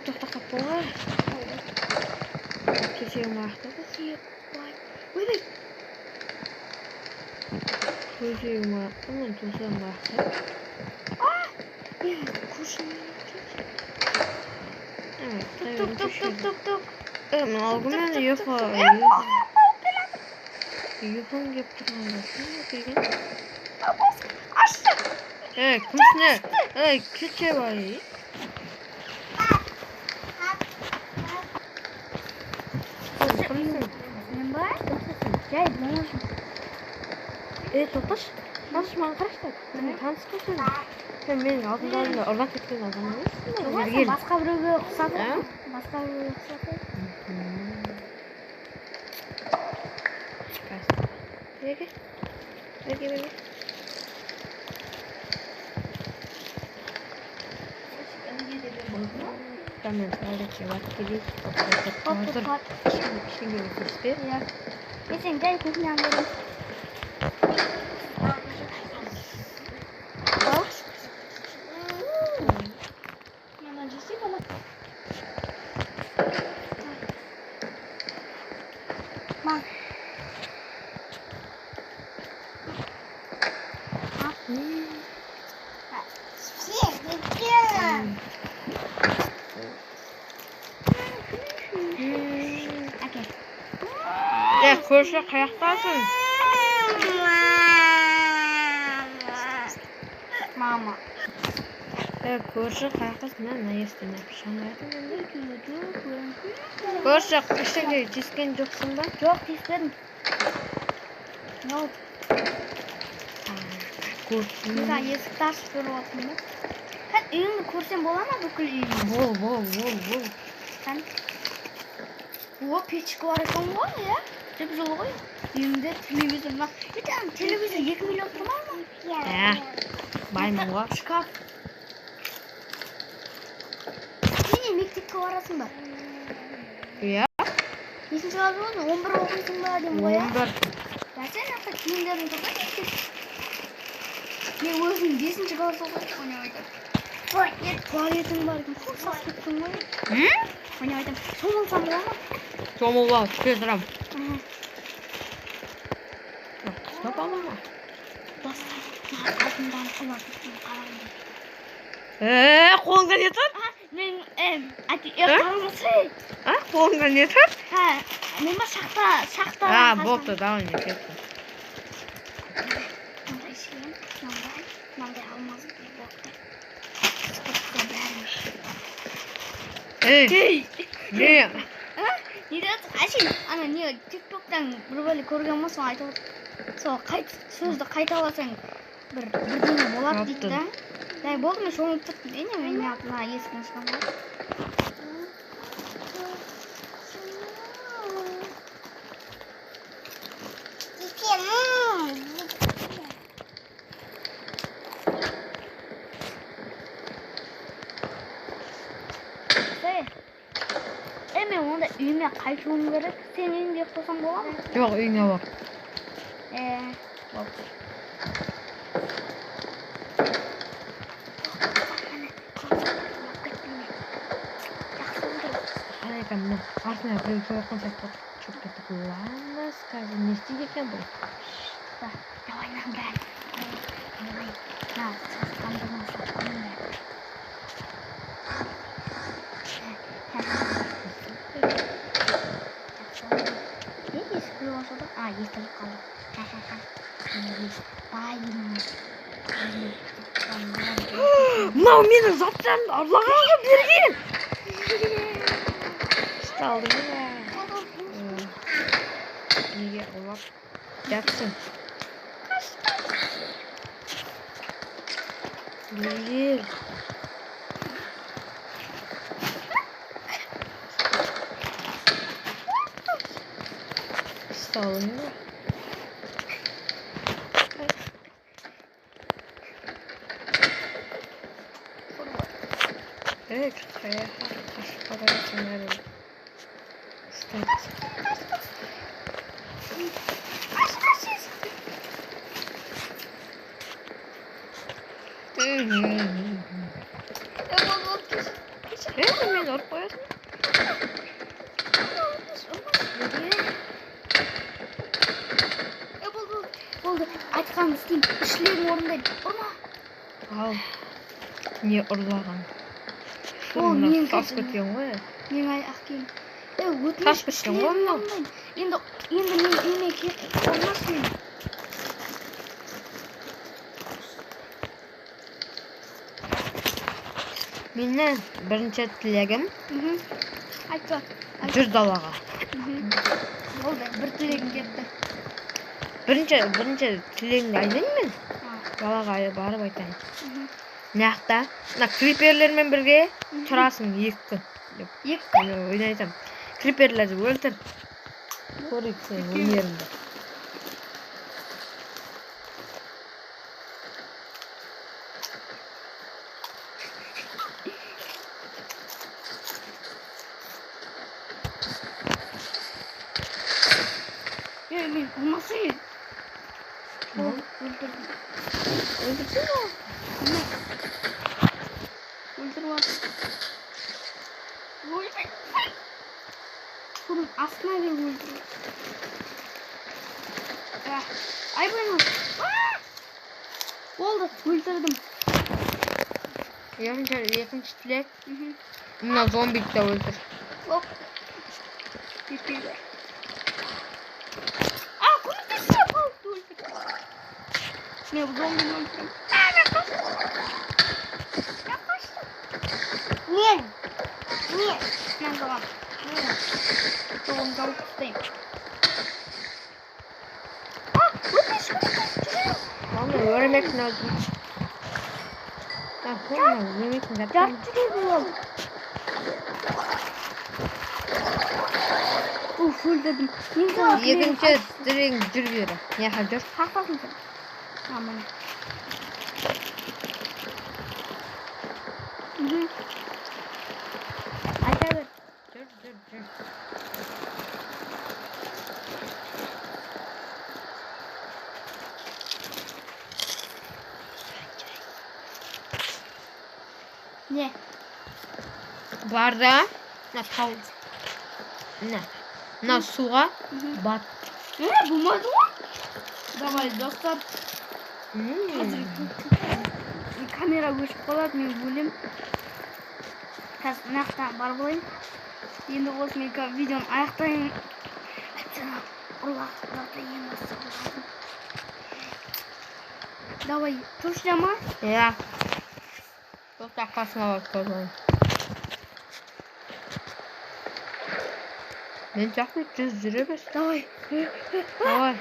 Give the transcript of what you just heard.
Тоқтап қаппын ғой. Төсегім аяқта. Ойбай. Төсегім аяқта, мен төсегім аяқта. Мен көршім. Evet. Тук тук тук тук тук. Мынау Тук, мен тук, ұйқы. тук, тук. Ұйқым келіп тұрған жоқ. Келген. Ашты. Ей, кімсің? Ей, кетші бай. Кімсің? Мен ба? Жай, болмасын. Ей, тоқташы. Таныш, маған қарашы та. Мен таныс қой сен. Сен менің алдымда ұрлап кеткен адам емессің ба? Жоқ, сен Бері кел. басқа біреуге ұқсадың. А? Басқа біреуге ұқсадың. Бері кел. Бері кел, бері кел. Мен туалетке барып келейін. Хоп, хоп. Кішкене тиіспе. Иә. Мен сені жай кухняға беремін. Ал. Ма. Әке. Е, көрші, қаяқтасың? Мама. Е, көрші, қаяқтасың? Мына мына есіктен шыға енді. Көрші, ештеңе тиіскен жоқсың ба? Жоқ, тиіспедім. Не болды? Көрші. Мен саған есікті ашып беріп отырмын да. Қан, үйіңді көрсем бола ма, бүкіл үйіңді? Бол, бол, бол, бол. Қан. О, печка бар екен ғой, иә? Жып жылы ғой. Үйіңде телевизор бар. Ертең телевизор 2 миллион тұрмай ма? Ә, баймын ғой. Шкаф. Сен не мектепке барасың ба? Иә. Нешінші класс болдың? 11 оқисың ба деймін ғой, иә? 11. Я сен жақта киімдерің тұр ғой мектеп. Мен өзім 5 класс оқимын, ойнап айтамын. Ой, туалетің бар екен, көп сасып кеттің ғой. Ойнап айтамын. Шомылсам бола ма? Шомылып ал, түке тұрамын. Қыстап ала ма? Достар, мына алтындан ұлатып қараңдар. Е, қолыңда не тұр? Мен, әке, қараңдаршы. А, қолыңда не тұр? Ха, мен ба шахта, шахта. А, болыпты, давай, мен кеттім. Мынандай шлем, мынандай, мынандай алмаз блоктар. Спортта бәрін. Ей, не? Не деп жатсың? Әшейін, ана не, тиктоктан бір бәле көрген болсаң айтып отыр. Сол сөзді қайталасаң бір бірдеңе болады дейді да. Дәй, болды, мен шомылып кеттім. Е, не, мен неғып мына есіктен шығамын ғой. Е, мен онда үйіме қайтуым керек. Сен үйіңде ұйықтасаң бола ма? Жоқ, үйіңе бар. Болды. Қалай айтамын, мына артына біреу келіп жатқан сияқты болып шығып кетті. Ладно, скажи, не істейді екен бұл? Давай, мынаның бәрін. Давай, мына сасқандығын сатқанның бәрін. Не, есік біреу ашылды? А, естіліп қалды. Ха-ха-ха. Баймын. Мынау менің заттарымды ұрлаған ғой, берген. Ұсталдың ба? Неге ұрлап жатсың? Бергел. Ұсталдың ба? Ей, қаяққа қашып бара жатсың әлі? Ұстайды. Е, мені ұрып қояды. Айтқанымды істеймін. Үш тілегін орындаймын. Ұрма. Ал. Не ұрлаған? Ол Мына менің тас кілтім. кеткен ғой. Менің аяқ киім. Е, өтініш, Тас үш кеткен ғой тілегімді мынау. орындаймын. Енді менің үйіме келіп ұрмашы мені. Менің бірінші тілегім Айтпа. жүр далаға. Болды, бір тілегім кетті. Бірінші тілегімді айтайын мен. Далаға барып айтайын. Мына мына криперлермен бірге тұрасың 2 күн. Деп. 2 күн? Мен айтамын. Криперлерді өлтір. Көрейік сенің өнеріңді. Ей, мен ұрмасай. Болды, өлтірдім. Өлтірсің ғой. Міне. Өлтіріп алдым. Өлтір. Судың астына кіріп өлтіріп. Айбай. Болды, өлтірдім. Екінші тілек. Мына зомбиді де өлтір. Оп. Жетпейді. А, көмектесші, пауқты өлтір. Мен зомбині өлтіремін. А, мен қаштым. Мен қаштым. Мен. Мен. Мен жауап. Жолын жауып тастаймын. А, өтініш, көмектес, жүгірем. Ладно, өрмектің өлтір. А, өрмектің заттарын. Жарып жүгірді ол. Уф, өлтірдім. Ең соңғы тілегім. Екінші тілегің жүр бері. Мына жүр. Қақпасын сен. А, міне. Айта бер. Жүр, жүр, жүр. Не? Бар да, мына тау. Мына. Мына суға бат. Болмады ғой. Давай, достар. Қазір камера өшіп қалады, мен өлем. Қазір мына жақтан барып алайын. Енді осы мен видеоны аяқтайын. Ұрлақты ең бастысы ұрлағым. Давай, точно ма? Иә. Тоқта, қасыңа барып көріп. Мен жақсы жүз жүре бер. Давай. Давай.